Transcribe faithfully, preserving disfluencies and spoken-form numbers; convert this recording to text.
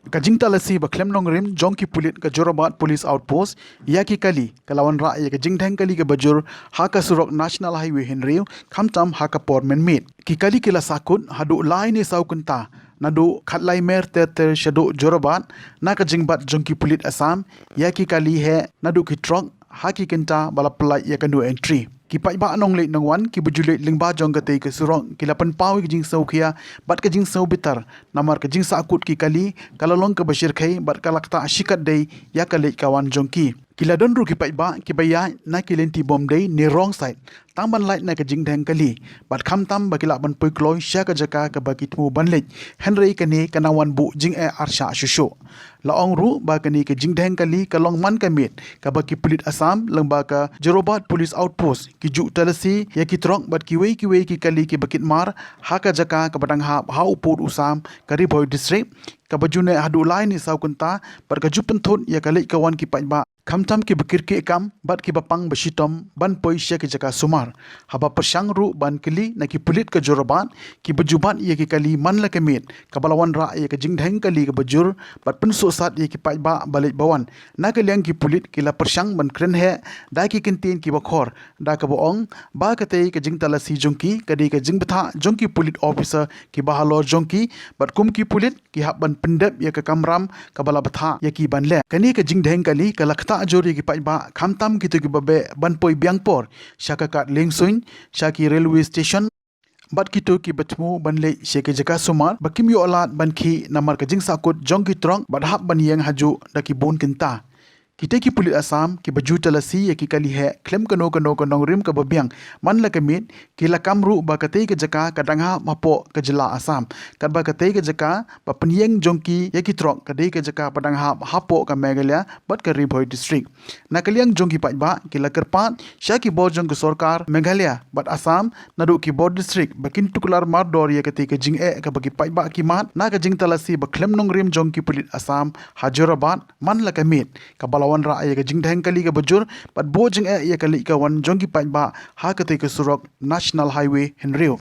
Ka jingtalasi ba khlem nongrim jong ki pulit ka Jorabat Police Outpost ïa ki kali ka la wanrah ïa ka jingdheng kali kaba jur ha ka surok National Highway hynriew, khamtam ha ka por mynmiet. Ki kali ki la sahkut haduh lai ne saw kynta naduh Khatlai Mer ter ter shaduh Jorabat, na ka jingbat jong ki pulit Assam ïa ki kali heh naduh ki trok ha ki kynta ba la pyllait ïa ka no entry. Ki paidbah nongleit nongwan kiba ju leit lyngba jong katei ka surok ki la pynpaw ïa ka jingsngewkhia bad ka jingsngewbitar namar ka jingsahkut ki kali ka la long kaba shyrkhei bad ka la ktah shikatdei ïa ka leit ka wan jong ki. Ki la don ruh ki paidbah kiba ïaid na ki lynti bym dei ne wrong side tang ban lait na ka jingdheng kali, bad khamtam ba ki lah ban poi kloi sha ka jaka kaba ki thmu ban leit, hynrei kane ka nang wan buh jingeh arshah shuh shuh. La ong ruh ba kane ka jingdheng kali ka long man ka miet kaba ki pulit Assam lyngba ka Jorabat Police Outpost ki ju talasi ïa ki trok bad kiwei kiwei ki kali kiba kit mar ha ka jaka kaba dang hap ha u pud u sam ka Ri Bhoi District, kaba ju neh haduh lai ne saw kynta bad ka ju pynthut ïa ka leit ka wan ki paidbah, khamtam kiba kyrkieh kam bad kiba pang ba shitom ban poi sha ki jaka sumar. Haba pyrshang ruh ban kylli na ki pulit ka Jorabat kiba ju bat ïa ki kali man la ka miet kaba la wanrah ïa ka jingdheng kali kaba jur bad pynsuhsat ïa ki paidbah ba leit ba wan, na ka liang ki pulit ki la pyrshang ban kren heh da ki kyntien kiba khor, da kaba ong ba katei ka jingtalasi jong ki ka dei ka jingbthah jong ki pulit officer kiba halor jong ki, bad kum ki pulit ki hap ban pyndep ïa ka kamram kaba la bthah ïa ki ban leh. Kane ka jingdheng kali ka la ktah jur ïa ki paidbah, khamtam kito kiba beh ban poi biang por sha ka kad liengsuiñ, sha ki railway station, bad kito kiba thmu ban leit sha ki jaka sumar ba kim ïoh lad ban khih namar ka jingsahkut jong ki trok bad hap ban ïeng hajuh da ki bun kynta. Kitei ki pulit Assam kiba ju talasi ïa ki kali heh khlem kano kano ka nongrim kaba biang man la ka miet, ki la kam ruh ba katei ka jaka ka dang hap hapoh ka jylla Assam, katba katei ka jaka ba pynïeng jong ki ïa ki trok ka dei ka jaka ba dang hap hapoh ka Meghalaya bad ka Ri Bhoi District. Na ka liang jong ki paidbah ki la kyrpad sha ki bor jong ka sorkar Meghalaya bad Assam naduh ki bor district ba kin tuklar mardor ïa katei ka jingeh kaba ki paidbah ki mad na ka jingtalasi ba khlem nongrim jong ki pulit Assam ha Jorabat man la ka miet kaba la wanrah ïa ka jingdheng kali kaba jur bad buh jingeh ïa ka leit ka wan jong ki paidbah ha katei ka surok National Highway hynriew.